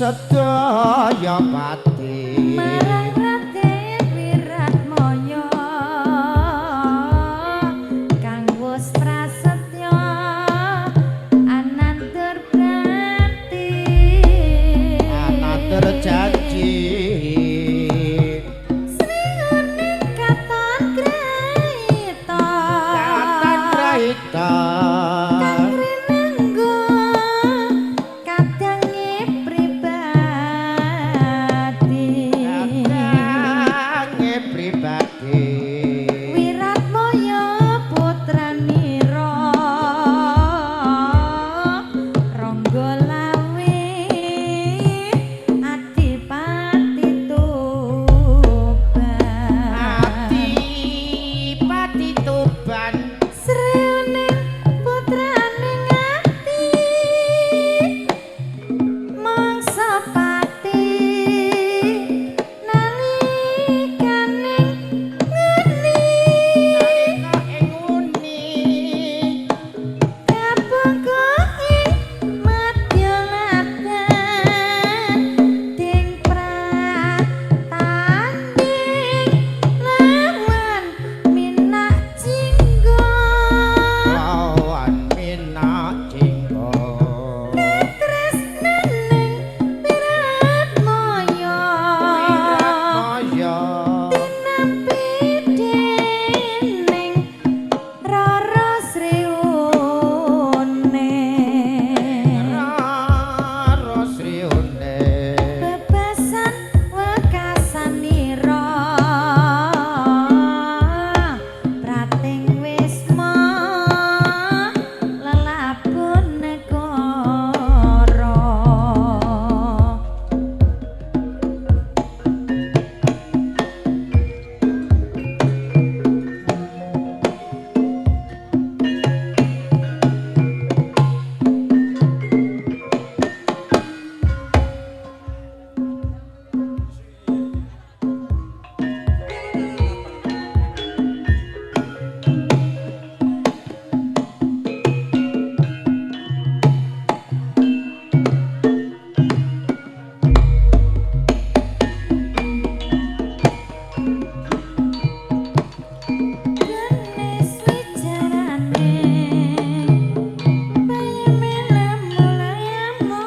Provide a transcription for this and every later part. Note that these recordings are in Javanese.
Sedaya pati marang Raden Wiratmaya kang wus prasetya anandur pranti anandur janji Sriuning katon grahita katon grahita kang rinenggo kadange pribadi kadange pribadi Wiratmaya putranira Rangga Lawe Adipati Tuban Adipati Tuban Sriuning putrane Ngati mangsa pati nalikane ngeni nalika ing nguni kabangga ing madya ladan ding pratanding lawan Minak Jingga lawan Minak Jingga tresnaning Wiratmaya Wiratmaya tinampi dening Rara Sri Uning Rara Sri Uning bebasan wekasanira prating wisma lelabun negara. Genis wijarane bayeme lemulamu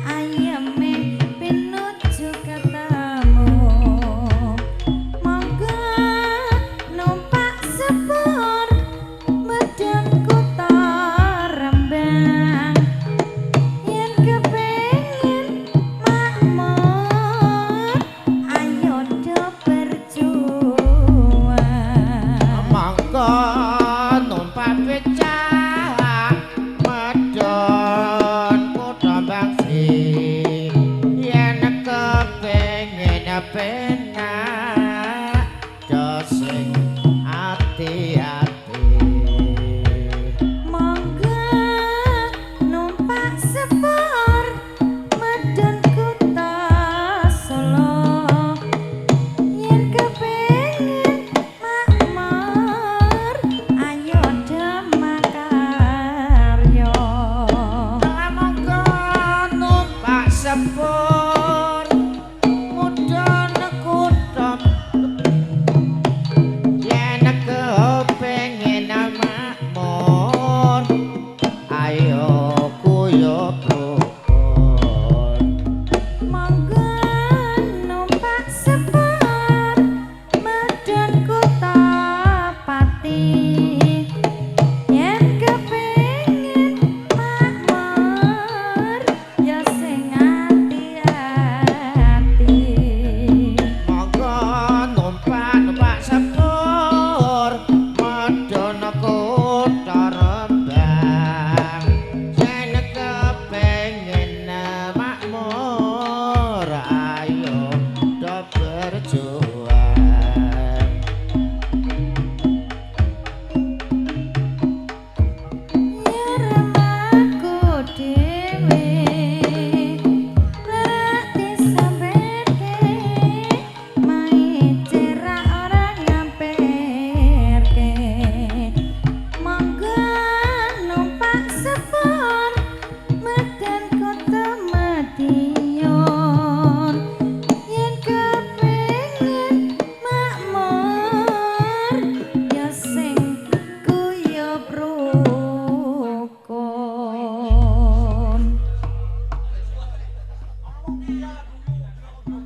ayeme pinuju ketemu monggo numpak sepur medhun kutha Rembang yen kepengin makmur ayo do berjuang monggo numpak becak.